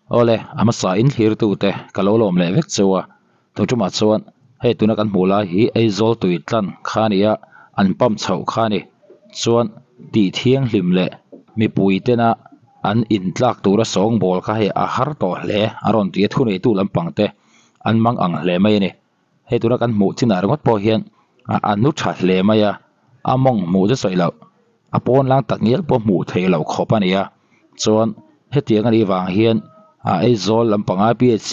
Awle, a hmasa in thlirtu te ka lo lawm leh vek cheu a, tun tumah chuan hei tuna kan hmuh lai hi Aizawl tui tlan kha a ni a, an pump chhoh kha a ni. Chuan tih thianghlim leh mipui tena an intlak tura sawngbawl kha hei a har tawh hle a rawn ti a, thuneitu lampang te an mang ang hle mai a ni. Hei tuna kan hmuh chinah ringawt pawh hian a nu tha hle mai a, a mawng hmuh chu sawi loh a pawn lang tak ngial pawh hmuh theih loh khawp a ni a, chuan hetiang a nih vang hian a Aizawl lampanga PHC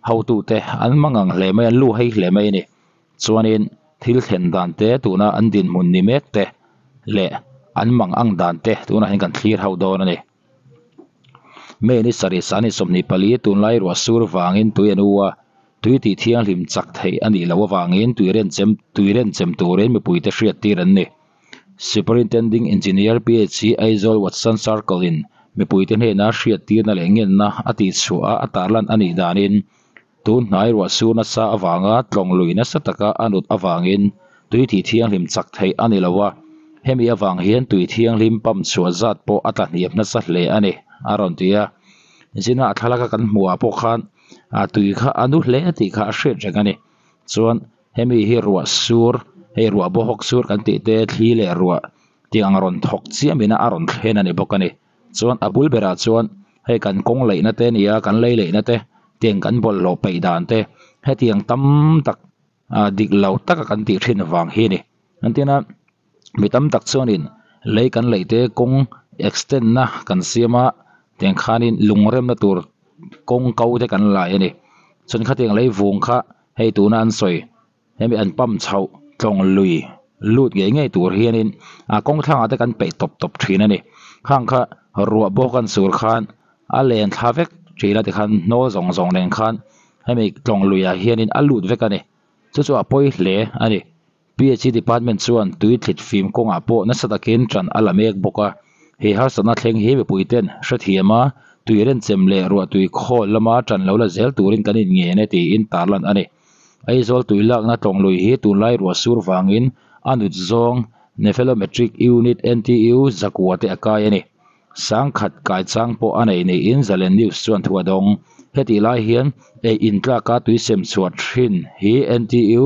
hotute an hmang ang hle mai a, an lu hei hle mai a ni. Chuanin thil thlen dan te tuna an dinhmun ni mek te leh an mang ang dan te tunah hian kan thlir ho dawn a ni. May ni sarih sani 24 tunlai ruah sur vangin tui an u a, tui tih thianghlim chak theih a nih loh avangin tui renchem tui renchem turin mipuite hriattir an ni. Superintending Engineer PHC Aizawl Watson Circle in mipuite hnena hriattirna leh ngenna a tihchhuah a a tarlan a nih danin tun hnai ruah sur nasa avanga tlawng lui nasa taka a nut avangin tui tih thianghlim chak theih a ni lo a, hemi avang hian tui thianghlim pump chhuah zat pawh a tlahniam nasa hle a ni, a rawn ti a. Zina a thlalaka kan hmuhah pawh khan tui kha a nu hle tih kha a hriat reng a ni. Chuan hemi hi ruah sur, hei ruah bawhawk sur kan tih te thli leh ruah tih ang rawn thawk chiam ina a rawn thlen a ni bawk a ni. Chuan a bul berah chuan hei kan kawng leihna te nia kan lei leihna te tiang kan bawlhhlawh peih dan te hetiang tam tak ah dik lo taka kan tih thin vang hi a ni. Engtin a mi tam tak chuanin lei kan leih te kawng extend na kan siam a tiang khanin lungremna tur kawng ko te kan lai a ni. Chuan khatiang lei vung kha hei tuna an sawi hemi an pump chhoh tlawng lui lut ngei ngei tur hianin a kawng thlangah te kan peih tawp tawp thin a ni. Khang kha ruah bawk an sur khan a len thla vek thin a tikhan hnawl zawng zawng nen khan hemi tlawng luiah hianin a lut vek a ni. Chu chu a pawi hle a ni. PHE department chuan tui thlit fim kawngah pawh nasa takin tan a la mek bawk a. Hei harsatna thleng hi mipui ten hrethiam a, tui renchem leh ruahtui khawl lama tan lo la zel turin kan inngen e tiin tarlan a ni. Aizawl tui lakna tlawng lui hi tunlai ruah sur vangin a nut zawng Nephelometric Unit, NTU, zakua te a kai a ni. Sangkhat kai chang pawh a nei niin Zalen News chuan thu a dawng. Hetih lai hian ei intlaka tui sem chhuah thin hi NTU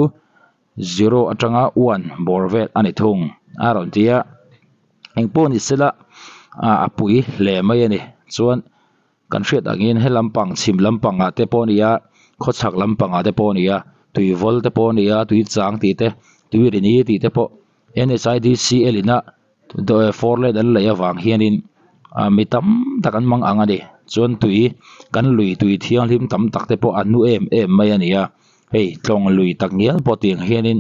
zero atanga one bawr vel a ni thung a rawn ti a. Engpawh ni sela a pui hle mai a ni. Chuan kan hriat angin he lampang chhim lampangah te pawh a ni a, khawchhak lampangah te pawh a ni a, tuivawl te pawh a ni a, tuichang tih te, tuirini tih te pawh NSIDCL ina four lane an laih avang hianin ah mi tam tak an mang ang a ni. Chuan tui kan lui tui thianghlim tam tak te pawh a nu em em mai a ni a, hei tlawng lui tak ngial pawh tiang hianin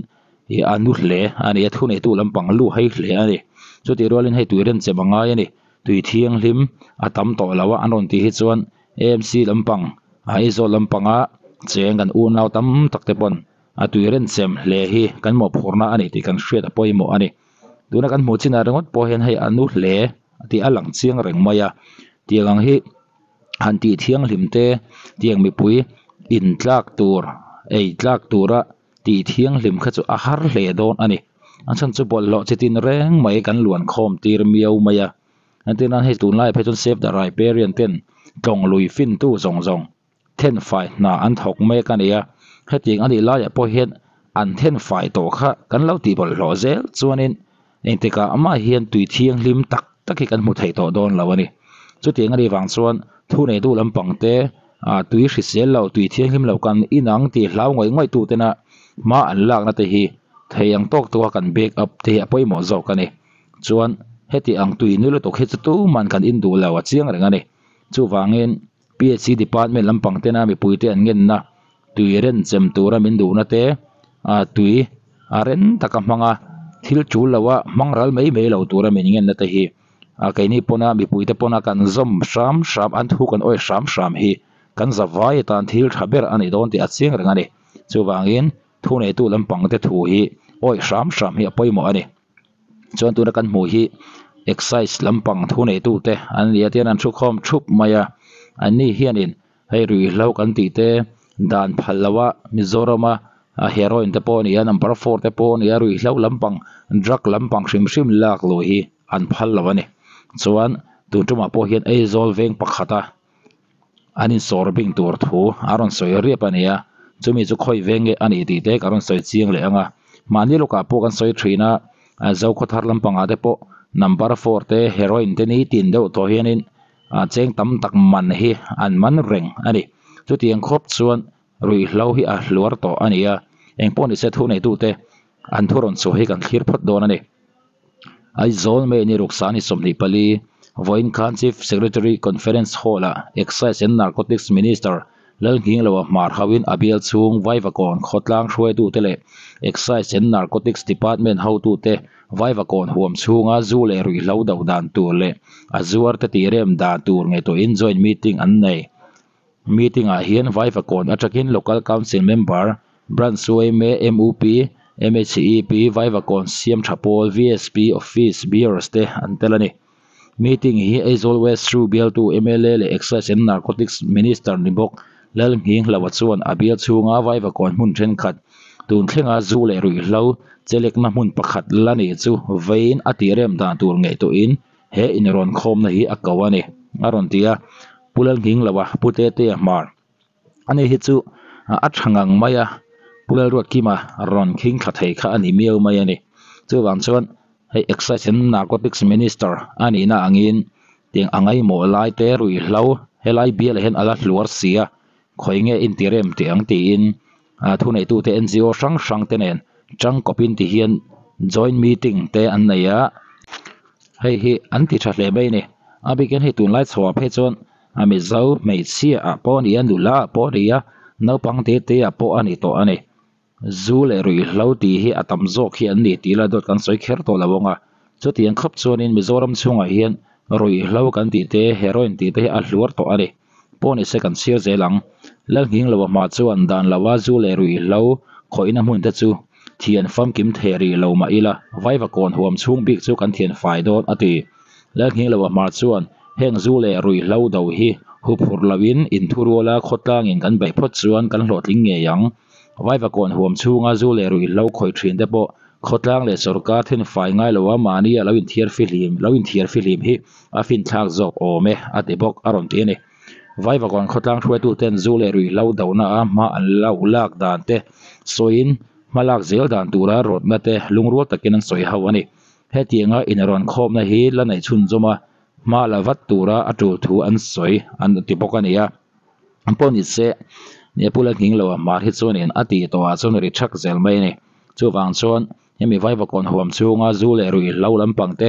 ih a nu hle a ni a, thuneitu lampang lu hei hle a ni. Chutih rualin hei tui renchem a ngai a ni, tui thianghlim a tam tawh lo a an rawn tih hi chuan AMC lampang Aizawl lampanga cheng kan unau tam tak te pawn a tui renchem hle hi kan mawhphurhna a ni tih kan hriat a pawimawh a ni. Tuna kan hmuh chinah ringawt pawh hian hei a nu hle tih a lang chiang reng mai a, tiang ang hi han tih thianghlim te tiang mipui in tlak tur ei tlak tura tih thianghlim kha chu a har hle dawn a ni. A chhan chu bawlhhlawh chi tin reng mai kan luan khawm tir miau mai a, entir nan hei tunlai phei chuan save the riparian ten tlawng lui fin tu zawng zawng thenfai hna an thawk mek a ni a, hetiang a nih laiah pawh hian an thenfai tawh kha kan lo tih bawlhhlawh zel chuanin engtikah mah hian tui thianghlim tak tak hi kan hmu thei tawh dawn lo a ni. Chutiang a nih vang chuan thuneitu lampang te ah tui hrisel lo tui thianghlim lo kan inang tih hlau ngawih ngawih tu tena hma an lakna te hi thei ang tawk tawka kan back up te hi a pawimawh zawk a ni. Chuan heti ang tui ni lutuk hi chu tuman kan induh lo a chiang reng a ni. Chuvangin. PHC department lampang tena mipui te an ngenna tui renchem tura min duhna te ah tui a ren taka hmanga thil tul loa hmang ral mai mai lo tura min ngenna te hi ah keini pawna mipui te pawna kan zawm hram hram an thu kan awih hram hram hi kan zavai atan thil tha ber a ni dawn tih a chiang reng a ni. Chuvangin thuneitu lampang te thu hi awih hram hram hi a pawimawh a ni. Chuan tuna kan hmuh hi excise lampang thu neitu te an ni a tihian an thu khawm thup mai a anni hianin hei ruihhlo kan tih te dan phal loh a Mizoram a heroin te pawh a ni a number four te pawh a ni a ruihhlo lampang drug lampang hrim hrim lak luh hi an phal lo a ni chuan tun tumah pawh hian Aizawl veng pakhat a. an insawr bing tur thu a rawn sawi riap a ni a, chumi chu khawi veng nge a nih tih te ka rawn sawi chiang leh ang a, mahni lawkah pawh kan sawi thin a, Zokhawthar lampangah te pawh number four te heroin te nitin deuh tawh hianin cheng tam tak man hi an man reng a ni, chutiang khawp chuan ruihhlo hi a hluar tawh a ni a, engpawh nise thu neitute an thu rawn chhuah hi kan thlir phawt dawn a ni. Aizawl May ni ruksa ni 24, vawiin khan Chief Secretary Conference Hall-ah Excise and Narcotics Minister Lalnghingloa hmar hauhin a bial chhung Vaivakawn khawtlang hruaitute leh Excise and Narcotics Department hotute Vaivakawn huam chhunga zu leh ruihhlo do dan tur leh a zuarte tirem dan tur ngaihtuahin joint meeting an nei. Meeting-ah hian Vaivakawn atangin Local Council Member, Branch yma, mup, MHEP, Vaivakawn Siamtha Pawl, VSP, Office Bearers te an tel a ni. Meeting hi Aizawl West Hru bialtu mla leh Excise and Narcotics Minister ni bawk Lalnghinghloa chuan a bial chhunga Vaivakawn hmun thenkhat tun thlenga zu leh ruihhlo chelekna hmun pakhat la nih chu veiin a tirem dan tur ngaihtuahin he inrawn khawmna hi a ko a ni, a rawn ti a. Pu Lalnghinghloa, Pu Tetea Hmar. Ani hi chu a tha ngang mai a, Pu Lalruatkima rawn khing thla thei kha a ni miau mai a ni. Chuvang chuan hei Excise and Narcotics Minister a nihna angin tiang a ngaihmawh lai te ruihhlo helai bialah hian a la hluar si a, khawi nge intirem teh ang tiin thuneitute NGO hrang hrang te nen tangkawpin ti hian joint meeting te an nei a, hei hi an ti tha hle mai a ni. A bikin hei tunlai chhoah phei chuan A Mizo hmeichhia ah pawh a ni a, nula ah pawh a ni a, naupang te te ah pawh a ni tawh a ni. Zu leh ruihhlo tih hi a tam zawk hi an ni tih la dawt kan sawi kher tawh lo ang a. Chutiang khawp chuanin Mizoram chhungah hian ruihhlo kan tih te, heroin tih te hi a hluar tawh a ni. Pawh ni se kan chhiar zel ang. Lalnghingloa hma chuan dan loa zu leh ruihhlo khawihna hmun te chu thian famkim thei rih lo mah ila, Vaivakawn huam chhung bik chu kan thian fai dawn a ti. Lalnghingloa hma chuan Heng zu leh ruihhlo do hi huphurh loin inthuruala khawtlangin kan beih phawt chuan kan hlawhtling ngei ang. Vaivakawn huam chhunga zu leh ruihhlo khawih thin te pawh khawtlang leh sawrkar thenfai ngai loa mahnia lo inthiar fihlim lo inthiar fihlim hi a finthlak zawk awm e, a ti bawk, a rawn ti a ni. Vaivakawn khawtlang hruaituten zu leh ruihhlo dona a hma an lo lak dan te sawiin hmalak zel dan tura rawtna te lungrual takin an sawi ho a ni. Hetianga inrawn khawmna hi la neih chhunzawm a, hma la vat tura a tul thu an sawi an ti bawk a ni a. An pawh ni se, nia Pu Lalnghingloa hmar hi chuanin a tih tawhah chuan ri thak zel mai a ni. Chuvang chuan hemi Vaivakawn huam chhunga zu leh ruihhlo lampang te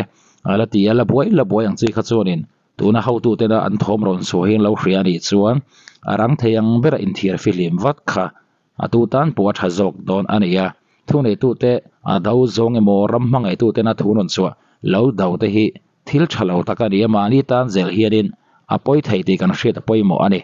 a la ti a, la buai la buai ang chi kha chuanin tuna hotutena an thawm rawn chhuah hi an lo hria a nih chuan a rang thei ang bera inthiar fihlim vat kha A tu tan pawh a tha zawk dawn a ni a, thuneitute a do zawng emaw ram hmangaihtuten a thu rawn chhuah lo do te hi thil tha lo tak a ni a, mahni tan zel hianin a pawi thei tih kan hriat a pawimawh a ni.